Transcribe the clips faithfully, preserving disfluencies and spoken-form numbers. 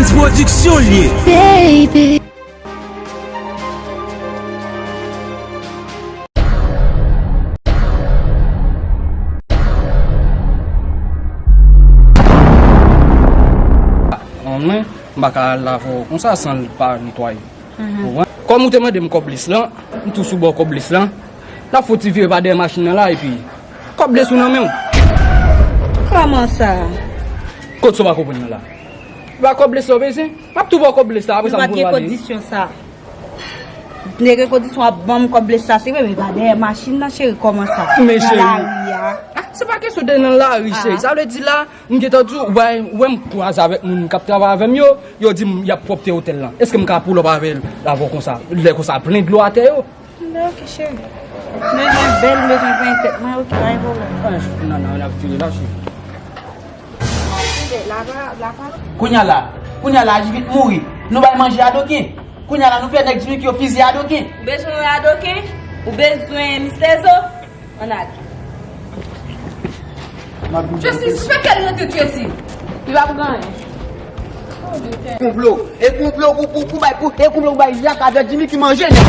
Pwodiksyon l ye. Baby. Mwen, m pa ka al avè w konsa san l pa netwaye. Ou konprann? Kòm ou te mande m kòb lis lan, m tou sou bò kòb lis lan. N ap fouti vire pa dèyè machin nan la, epi kòb lis ou nan men w. Kòman sa? Kot sa w pa konprann nan la? Pa kòb lis la w bezwen? M ap tou ba w kòb lis la, apre sa m pou nou pale. Nou pa t gen kondisyon sa. Nèg gen kondisyon ap ban m kòb lis la, se vre, men pa dèyè machin nan, cheri, kòman sa? Men cheri. Nan lari a. Ah, se pa kesyon de nan lari, cheri. Sa vle di la, m gentan di w, ou wè, ou wè m kwaze avèk moun k ap travay avè m yo, yo di m y ap pwòpte otèl lan. Èske m ka pull up avè l, avè w konsa? Lè konsa, plen dlo atè yo. Mwen ok, cheri. Mwen bezwen bèl, mwen bezwen vann tèt mwen, ok, pa gen pwoblèm. Ah, non, non, n ap vire la, cheri. Kounye a la, kounye a la, Jimmy mouri. Nou bay manje adoken. Kounye a la, nou fè nèg Jimmy yo fizye adoken. Ou bezwen wè adoken? Ou bezwen Mister Zo? Ann ale. Jesi, fè kè l rete Jesi. Li p ap gen anyen. Konplo. E konplo pou, pou, pou bay, pou, e konplo pou bay Jaka avèk Jimmy ki manje nèg.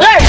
Hey!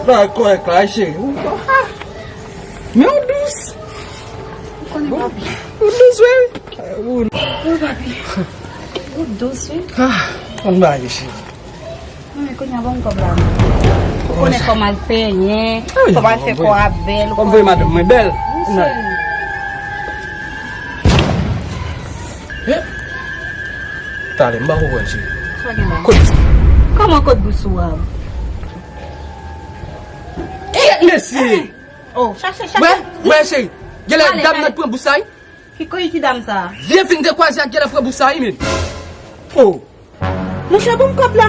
Bagay kòrèk la, cheri. Ou, ah, men ou dous. Ou konnen papi. Ou dous, wi. Ou, wi, papi. Ou dous, wi. Ah, on bagay, cheri. Non, men kounye a ban m kòb la. Ou konnen fò m al penyen, fò m al fè kò a bèl. Fò m voye madanm mwen bèl. Wi, cheri. Eh. Talè, m pa konprann, cheri. Sa gen la? Kot bous? Kòman kot bous ou a? Kiyès mesye? Oh, chache, chache. Wè, wè, cheri. Genlè dam nan t pran bous sa, wi. Ki koyi ki dam sa? Vye fi m te kwaze a genlè pran bous sa, wi, men. Oh. Monchè, ban m kòb la.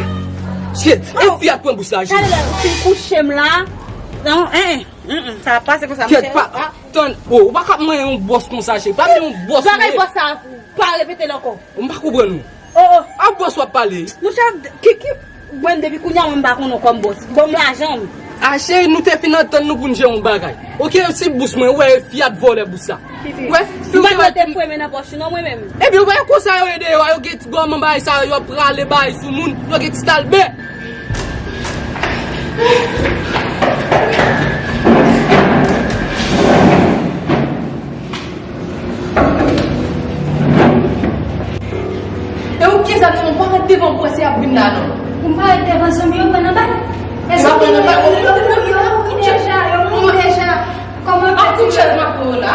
Shit, e fi a t pran bous sa, cheri. Talè, ou fin kouche m la. Non, en, en, sa ap pase konsa, monchè. Kèt pa. Tann, oh, ou pa ka manyen yon bòs konsa, cheri. Pa manyen yon bòs. Bagay bòs sa, pa repete l ankò. M pa konprann ou. Oh, oh. A bòs w ap pale. Monchè, ki, ki, mwen depi kounye a mwen m pa konn ou kòm bòs. Ban m lajan m. A cheri, nou te fin antann nou pou n jere yon bagay. Ok, si bous mwen, ou wè e fi a t vòlè bous sa. Ki fi? Wè, fi ou te fwemen nan pòch ou non mwen menm. Ebyen, ou wè konsa yo ye deyò a, yo gen ti gòman bagay sa yo, yo prale bagay sou moun, yo gen ti talbè. E ou ki zam nan, ou pa ret devan pwese ap vin la non. Ou pa ret devan zanmi yo pran nan bal. Èske ou pran nan bal? Yo mouri deja, yo mouri deja. Kòman fè? An kout chèz m ap pran la.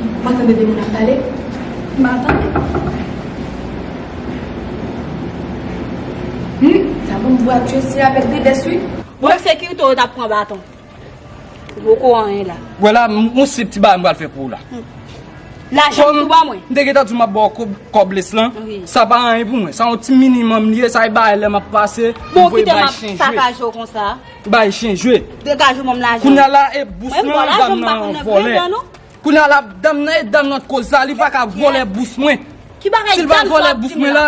Ou pa tande de moun ap pale? M pa tande. Hmm, sa bon, m vwa Tracy avèk Debès, wi. Bon, se ki ou t ap pran baton. Ou poko anyen la. Wè la, m- yon senp ti bagay m pral fè pou ou la. Lajan pou ba mwen. M te gentan di w m ap ba w kòb, kòb lès lan. Wi. Sa pa anyen pou mwen. Sa yon ti minimòm li ye, sa e bagay lè m ap pase. Bon, kite m ap sakaje w konsa. Bay chen jwe. Degaje w ban m lajan. Kounye a la, e bous lan, dam nan vòlè. Kounye a la, dam nan, e dam nan t koz la, li pa ka vòlè bous mwen. Ki bagay dam sa w ap di m la?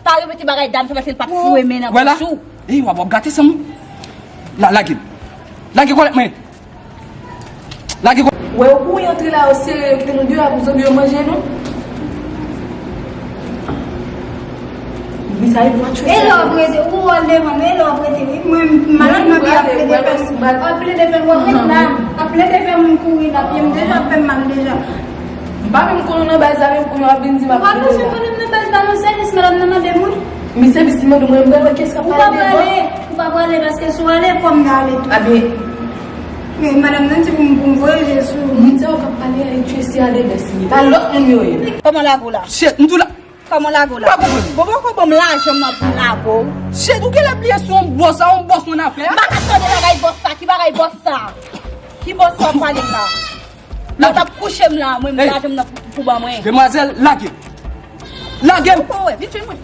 Pa repete bagay dam sa, paske l p ap foure men nan pòch ou. Ey, w ap, w ap gate san m. La, lage l. Lage kòlèt mwen. Lage kòlèt. Wè, ou kouri antre la, yo sere, yo kite nou deyò, pou zonbi yo manje nou. Wi, sa e vwa Tracy. E lè w ap rete, ou wòl devan mwen, e lè w ap rete, wi. Mwen, malad mwen pi ap plede fè m, ap plede fè m, w ap ret la, ap plede fè moun kouri nan pye m deja, ap fè m mal deja. M pa menm konn ou nan baz la, men kounye a w ap vin di m ap plede la. Ou pa bezwen konnen m nan baz la, non, sèvis madanm nan mande m, wi. Men sèvis li mande mwen, m pral wè kiyès k ap pale devan. Ou pa prale, ou pa prale, paske si w ale, fò m ta ale tou. A byen. Men madanm nan di pou m, pou m voye je sou. Moun sa yo k ap pale a, e Tracy a Debès li ye. Pa lòt moun yo ye. Kòman lago la? Shit, m di w la. Kòman lago la? Ou pa konprann. Bon, poko ban m lajan m nan pou m lago. Shit, ou genlè bliye se yon bòs, se yon bòs mwen afè a. M pa ka tande bagay bòs sa, ki bagay bòs sa? Ki bòs sa w ap pale la? Lè w t ap kouche m la, mwen, m lajan m nan pou, pou ban mwen. Demwazèl, lage. Lage m. Poko wè, vin jwenn mwen.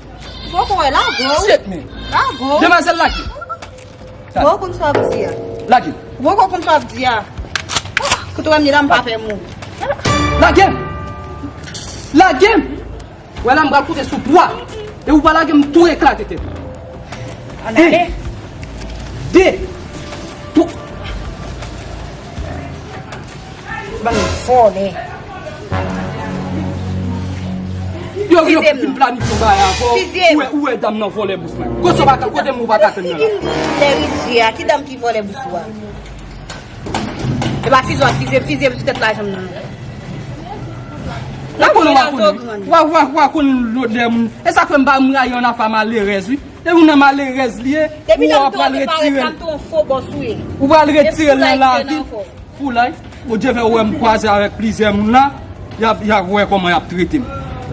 Poko wè, lago. Shit, men. Lago. Demwazèl, lage. Bon, konn sa w ap di a. Lage. Bon, konn sa w ap di a. Kote w ap menm la, m pa pè mou. Lage m. Lage m. Wè la, m pral konte sou twa. E ou pa lage m tou eklate tèt ou. Ann ale. De. Twa. Bann vòlè. Yo, yo, vin planifye yon bagay avè w. Ou wè, ou wè dam nan vòlè bous mwen. Kote w pa ka, kote m ou pa ka tann nan la? Lè rizye a, ki dam ki vòlè bous ou a? E pa fize w ap fize, fize m sou tèt lajan m nan. Ou konn w ap konn, w ap, w ap, w ap konn lòdè moun. E sa k fè m pa m rayi yon afè malerèz, wi. E yon nan malerèz li ye, ou ap pral retire l. Ou pral retire l nan lavi. Foulay. Bondye fè w wè m kwaze avèk plizyè moun la, y ap, y ap wè kòman y ap trete m.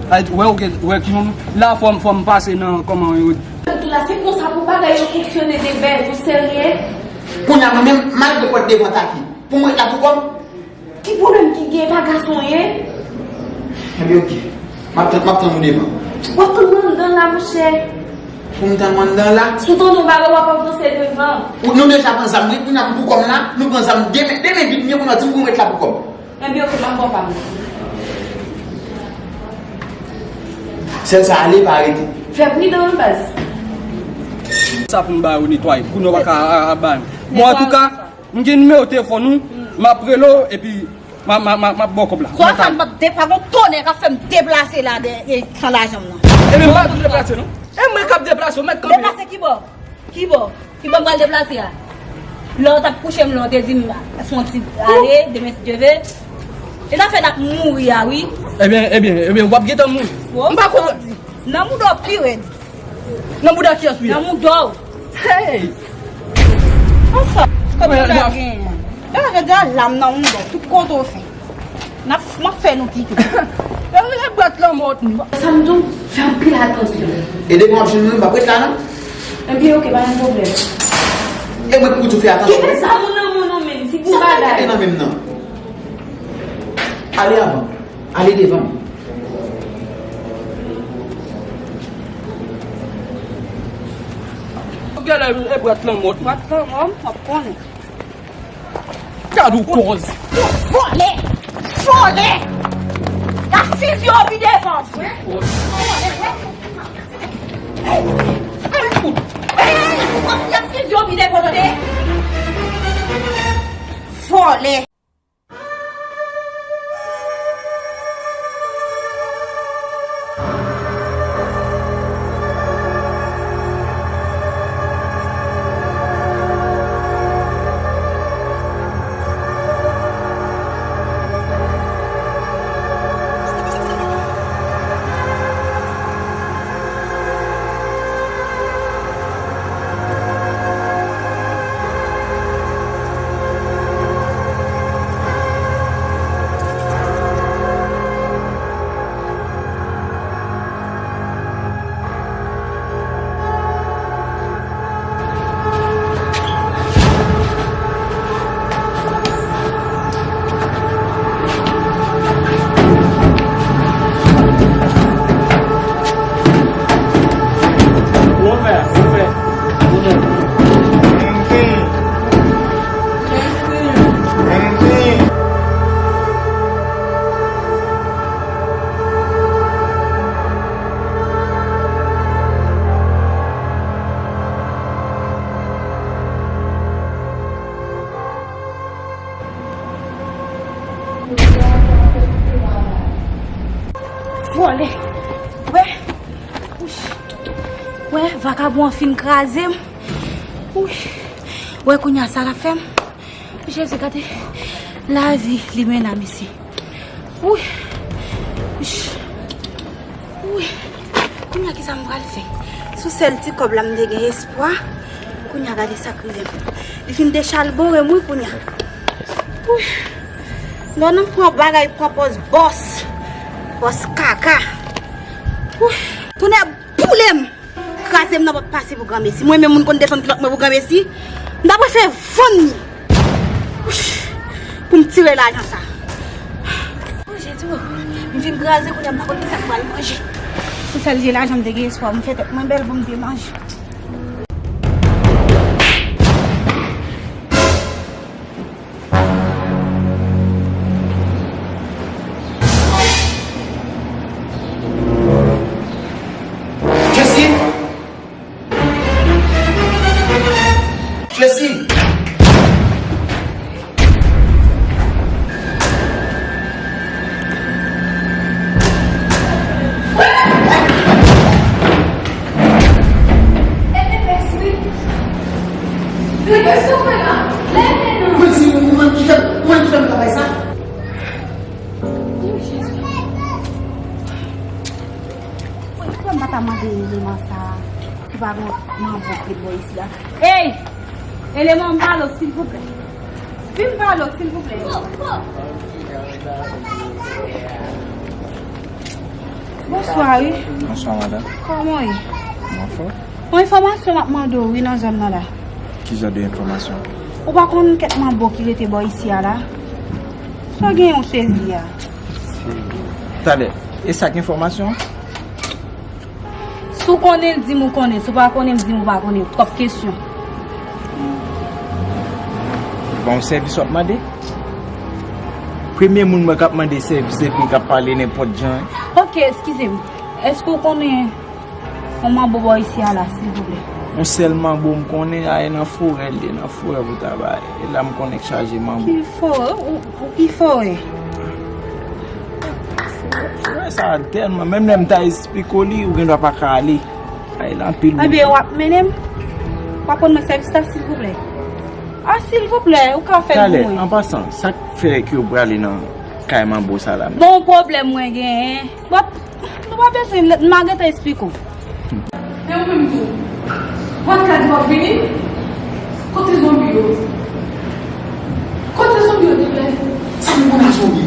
Sa vle di, wè, ou gen, wè ki moun, la fò m, fò m pase nan, kòman yo di. Tout la, se konsa pou bagay yo fonksyone de bèz, ou serye? Kounye Mwen menm, malgre pòt devan an taki, pou mwen ret la pou kò m. Ki pwoblèm ki gen, pa gason ye? Ebyen, oke. M ap tann, m ap tann ou devan. W ap tann mwen anndan la, monchè. Pou m tann ou anndan la? Si w tande yon bagay, w ap avanse devan. Ou, nou deja pran zam, wi, kounye a pou kò m la, nou pran zam, demen, demen vit, men kounye a di m pou m ret la pou kò m. Ebyen, oke, m ap ba w pa m. Sèl sa, ale, pa rete. Fè pridan, wi, baz. Sa pou m ba yo netwaye, pou nou pa ka a, a, a ba m. Bon, antouka, m gen nimewo telefòn ou, m ap rele w, epi m a, m a, m a, m ap ba w kòb la. Swa sa m p ap depa-, gon tonè k ap fè m deplase la de, e, san lajan m nan. Ebyen, m pa tou deplase, non. E mwen k ap deplase, ou mèt kanpe. Deplase ki bò? Ki bò? Ki bò m pral deplase a? Lè w t ap kouche m la, w te di m, fè yon ti ale, demen si Dye ve. E n ap fè n ap mouri a, wi. Ebyen, ebyen, ebyen, w ap gentan mouri. M pa konprann. Nan mouda w pi rèd. Nan mouda kiyès ou ye? Nan mouda w. Hey! Ansanm. Kòman w genyen? Lè w jodi a, lam nan mouda w, tout kote w fè. N ap, m ap fè nou kite. Yo vle bwat lanmò nou. Sa m di w, fè anpil atansyon. E depi w ap jwenn mwen, m p ap ret la, non. Ebyen, oke, pa gen pwoblèm. E mwen pou tou fè atansyon. Kite zam ou nan men w, non, menm, ti gwo bagay. Sa m nan men m nan. Ale avan. Ale devan m. Ou genlè e bwat lanmò. Bwat lanmò, m p ap konnen. Gad ou koz. Vòlè! Vòlè! Y ap fizye w pi devan, wi. Vòlè, wi. Ey! Ey! Y ap fizye w pi devan, tande? Vòlè! Vòlè. Wè. Wouch. Wè, vakabon an fin kraze m. Wouch. Wè, kounye a sa l ap fè m. Jezi, gade lavi limena, mesye. Wi. Wi. Kounye a, kisa m pral fè? Sou sèl ti kòb la, m te gen espwa. Kounye a, gade sa k rive m. Li fin dechalbore m, wi, kounye a. Wi. Lè w nan pran bagay, pran pòz bòs. Pòz kaka. Wi. Tonnè boule m! Kraze m nan pòt pase pou granmesi. Mwen menm moun konn desann kilòt mwen pou granmesi. M ta prefere vann li. Wouch. Pou m tire lajan sa. O Jezi, o. M fin kraze kounye a, m pa konn kisa m pral manje. Se sèl je lajan m te gen espwa pou m fè tèt mwen bèl pou m te manje. Jesi! Jesi! Mwen di ou, ou menm ki fè, ou menm ki fè m travay sa. Poukisa m pa ta mande eleman sa a? Ki pa gen manbo ki bò isi a. Ey! Eleman, m pale w, silvouplè. Vin pale w, silvouplè. Bonswa, wi. Bonswa, madanm. Kòman w ye? Mwen anfòm. Yon enfòmasyon m ap mande w, wi, nan zòn nan la. Ki jan de enfòmasyon? Ou pa konn kèk manbo ki rete bò isi a la? Sa w genyen w sezi a? Talè, e sa k enfòmasyon? Si w konnen l, di m ou konnen. Si w pa konnen l, di m ou pa konnen. Twòp kesyon. Bon, sèvis w ap mande? Premye moun mwen k ap mande sèvis epi k ap pale nenpòt jan. Ok, eskize m. Èske w konnen yon manbo bò isi a la, silvouplè? Yon sèl manbo m konnen, a, e nan forè l ye, nan forè pou ta bay. E la m konnen k chaje manbo. Ki forè? Ou, ou ki forè? Forè sa a tèlman, menm lè m ta esplike w li, ou gen dwa pa ka ale. Ay, la anpil wout. Ebyen, w ap mennen m? W ap rann mwen sèvis la, silvouplè? A, silvouplè, ou ka fè l pou mwen. Talè, an pasan, sa k fè ke w prale nan kay manbo sa la menm? Bon, pwoblèm mwen genyen. W ap, nou pa bezwen, m a gentan esplike w. Men ou menm tou, w ap gade w ap vini? Kote zonbi yo? Kote zonbi yo, doktè? Sa m konn ak zonbi?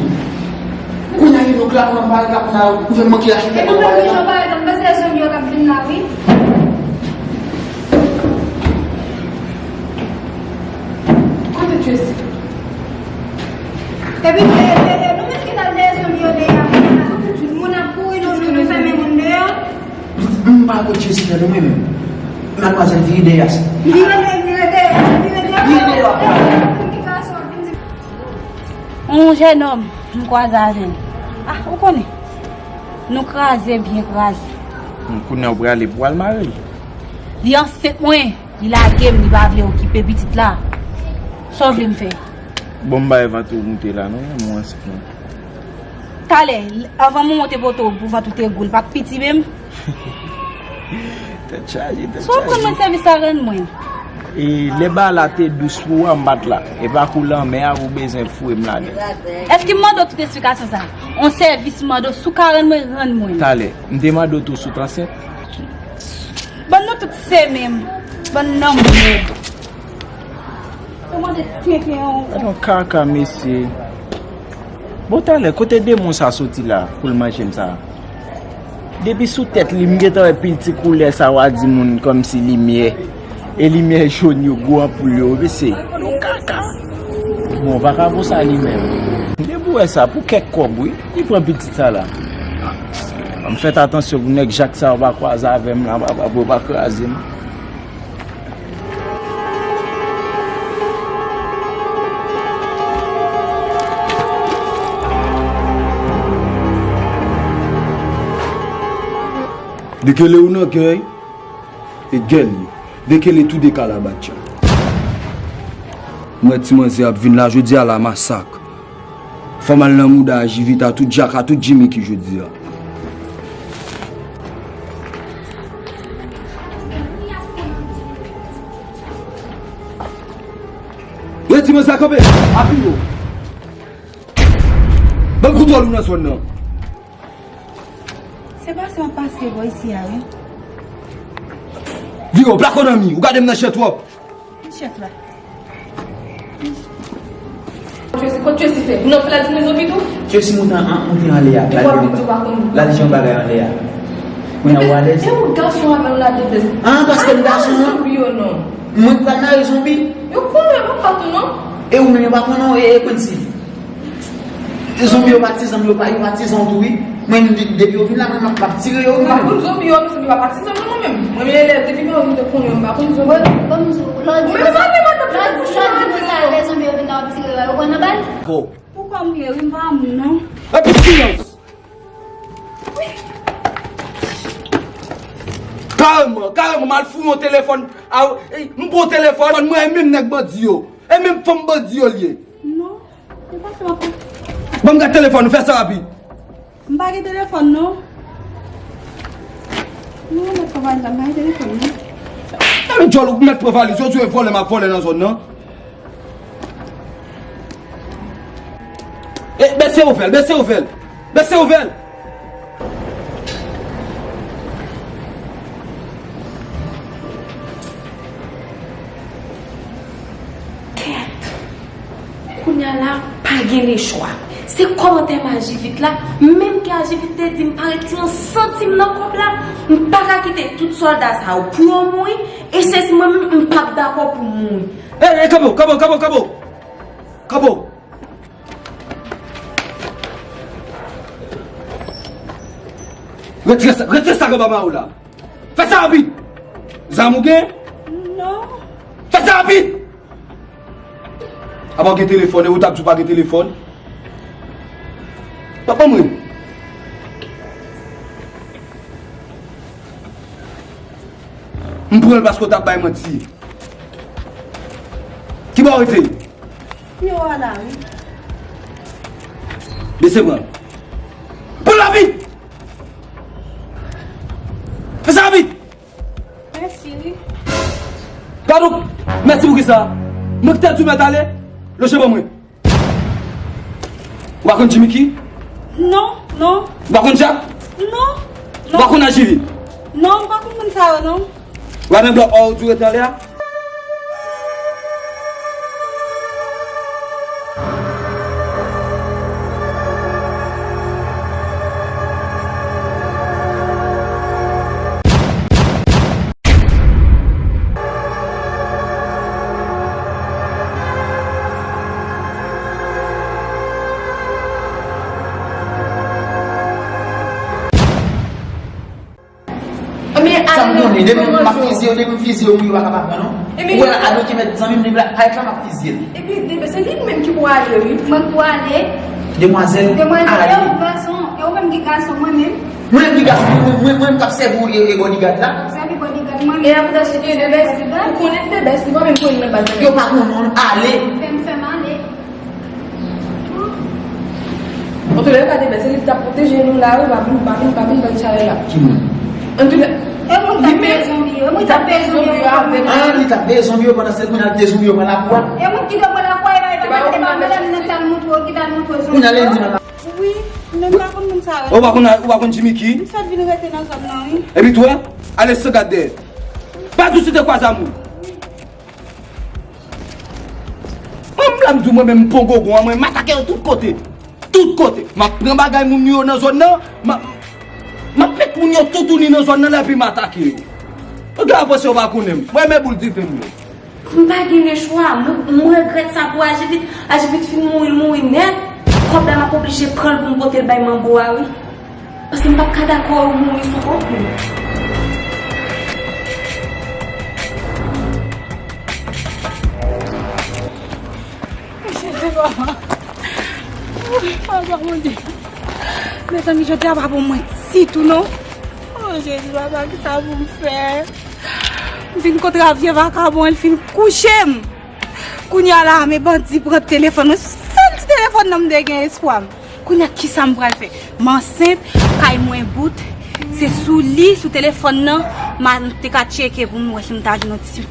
Kounye a, Enok la, mwen, m pa gen kap la, ou fè m manke achte kèk bagay la. E mwen menm, jan bagay la, m panse se zonbi yo k ap vin la, wi. Kote Tracy? Epi, e, e, e, nou menm ki t al dèyè zonbi yo dèyè a, moun ap kouri, nou, nou, nou fèmen moun deyò. M pa konn Jessica non menm. Madmwazèl vire dèyè sa. Vire dèyè, vire dèyè, vire dèyè. Vire dèyè. Yon jènòm m kwaze avè l. Ah, ou konnen. Nou kraze, byen kraze. Kounye a w prale pou al mare l. Li ansent mwen. Li lage m, li pa vle okipe pitit la. Sa w vle m fè? Bon, m bay vant ou moute la non, mwen ansent mwen. Talè, anvan m monte poto pou vant ou te gou, l pa t piti menm. Tèt chaje, tèt chaje. Sa w pran mwen sèvis sa rann mwen? E lè bagay la te dous pou ou a, m pa t la. E pa kou lanmè a ou bezwen foure m ladan. Èske m mande w tout esplikasyon sa? On sèvis m mande w, si w ka rann mwen, rann mwen. Talè, m te mande w tou si w t ansent. Bann nou tout se menm. Bann nanm mèd. Yo mande tenten yon. Gad yon kaka, mesye. Bon, talè, kote demon sa soti la pou l manje m sa? Depi sou tèt li, m gentan wè pil ti koulè sa w a di moun kòmsi limyè. E limyè jòn yo, gwo anpoul yo, mesye. Yon kaka. Bon, vakabon sa li menm. Depi w wè sa, pou kèk kòb, wi, li pran pitit sa la. Ban m fèt atansyon pou nèg Jak sa yo pa kwaze avè m la, papa, pou yo pa kraze m. Dekele ou nan kèy, e gèl li. Dekele tou de kalabatcha. Mwen ti manzè ap vin la jodi a la masak. Fò m al nan mouda a Jivita, tout Djaka, tout Jimiki jodi a. Redi mwen sa kanpe, apiye w. Ban m kontwòl ou nan zòn nan. Se pase w ap pase bò isi a, wi. Vire w, plako nan mi, ou gade m nan je twòp. Ki chèf la? Tracy, kot Tracy fè? Moun nan fè la di mwen zonbi tou? Tracy moute an, moute anlè a. Li pa vin di w pa konn. L al jwenn bagay anlè a. Mwen nan walèz. E ou gason avè yon ladodès. An, paske m gason an. Zonbi yo non. Mwen pral mare zonbi. Yo konnen yo pa tou non. E ou menm yo pa konnen w, e, e Quincy. Zonbi yo pa ti zanmi, yo pa, yo pa ti zanmi tou, wi. Mwen menm, de-, depi yo vin la, mwen, m ap, m ap tire yo, mwen menm. M pa konn zonbi yo, zonbi pa patizan mwen, mwen menm. Mwen menm, elèv, depi mwen vin te konnen, m pa konn zonbi. Bon, bon, m di w, lòd di sa, lè zonbi yo vin la, w ap tire yo, yo pran nan bal? Bon. Poukwa m riye, wi, m pa moun, non. Epi silans! Kareman, kareman, m al fouye yon telefòn. A, e, m pran yon telefòn, mwen, e menm nèg bandi yo. E menm fanm bandi yo l ye. Non. Ban m gad telefòn ou, fè sa rapid. M pa gen telefòn, non. Non, mèt pran valiz la, m pa gen telefòn, non. Nan men djòl ou mèt pran valiz, yo di w e vòlè m ap vòlè nan zòn nan. E, bese ouvè l, bese ouvè l. Bese ouvè l. Kèt! Kounye a la, pa gen lechwa. Se kòmantè m a Jivit la, menm ke a Jivit te di m pa retire yon santim nan kòb la, m pa ka kite tout sòlda sa yo pou yo mouri, e se si mwen menm, m p ap dakò pou mouri. Ey, ey, kanpe w, kanpe w, kanpe w, kanpe w! Kanpe w! Retire sa, retire sa k anba men w la. Fè sa rapid! Zam ou gen? Non. Fè sa rapid! Apa w gen telefòn, e ou t ap di w pa gen telefòn? Papa mwen. M pran l paske w t ap bay manti. Ki bò w rete? Pi wo a la, wi. Bese bra. Pran l rapid! Fè sa rapid! Mèsi, wi. Gadon, mèsi pou kisa? Mwen ki te di w mèt ale? Lonje ban mwen. Ou pa konn Jimmy Key? Non, non. Ou pa konn Jak? Non, non. Ou pa konn Ajivi? Non, m pa konn moun sa yo, non. Ou pa nan blòk ò ou di w rete anlè a? Sa m konnen, depi m ap fizye w, depi m fizye w, ou pa ka pa pran, non. Ou wè, a do ki mèt zanmi m, depi la, parèt la, m ap fizye l. Epi, depi se li menm ki pou ale, wi. Mwen pou ale. Demwazèl, ale. Demwazèl, e ou gason, e ou menm ki gason, mwen menm. Mwen menm ki gason, mwen, mwen, mwen menm k ap sèvi w e, e bodyguard la. Sèvi bodyguard, mwen menm. E avantaj li gen de bèz, ou konnen de bèz, li pa menm konnen nan baz la. Yo pa konnen, ale. Fè m, fè m ale. Antoulèka, de bèz, se li ki t ap pwoteje nou la, wi, pa vin, pa vin, pa vin bay chalè la. Ki moun? Antoulèka, e moun k ap veye zonbi yo, e moun k ap veye zonbi yo avèk. Ah, li t ap veye zonbi yo pandan se kounye a l te zonbi yo pran lakou a. E moun ki te pran lakou a, e pa, e pa, e pa madanm nan k t al montre w, ki t al montre w zonbi yo. Kounye a l di nan Wi, men m pa konn moun sa yo. Ou pa konn, ou pa konn Jimmy Key? M sot vin rete nan zòn nan, wi. Epi tou, ale san gad dèyè. Pa di w si te kwaze a moun. Mwen, m la m di w, mwen menm, m pran gogo an, mwen, m atake yo tout kote. Tout kote. M ap pran bagay moun yo nan zòn nan, m ap, m ap pèk moun yo toutouni nan zòn nan la, epi m atake yo. Ou gen enpresyon yo pa konnen m. Mwen, men boul dife m yo. M pa gen lechwa. Mwen, mwen regrèt sa pou Ajivit. Ajivit fin mouri, l mouri nèt. Kòb la, m ap oblije pran l pou m pote l bay manbo a, wi. Paske m p ap ka dakò yo mouri sou kont mwen. Jezi, papa. Papa, Bondye. Mezanmi, jodi a pa bon mwen ditou, non. O, Jezi, papa, kisa pou m fè? M fin kontre a vye vakabon, l fin kouche m. Kounye a la, men bandi pran telefòn mwen. Sèl ti telefòn nan m te gen, espwa m. Kounye a, kisa m pral fè? M ansent, kay mwen bout. Se sou li, sou telefòn nan, m a, m te ka tcheke pou m wè si m ta jwenn yon ti,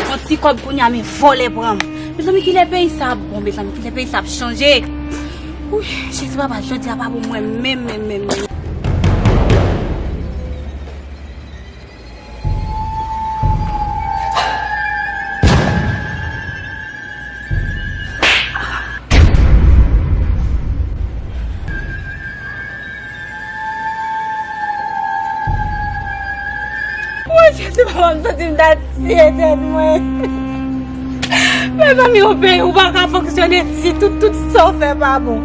yon ti kòb. Kounye a, men vòlè pran m. Mezanmi, kilè peyi sa ap bon, mezanmi, kilè peyi sa ap chanje? Wi, Jezi papa, jodi a pa pou mwen menm, menm, menm, menm. Woy, Jezi, papa, m santi m ta tiye tèt mwen. Mezanmi, yon peyi ou pa ka fonksyone ditou, tout sa w fè pa bon.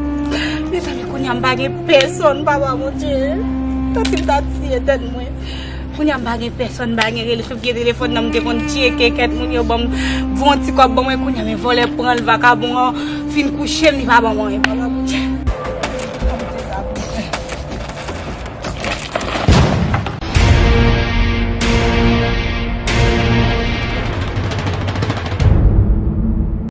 Mezanmi, kounye a m pa gen pèsonn, papa Bondye. Santi m ta tiye tèt mwen. Kounye a m pa gen pèsonn, m pa gen rele sou vye telefòn nan, m te konn tcheke kèk moun yo ban m, voye yon ti kòb ban mwen, kounye a men vòlè pran l, vakabon an fin kouche m, li pa ban mwen anyen, papa Bondye.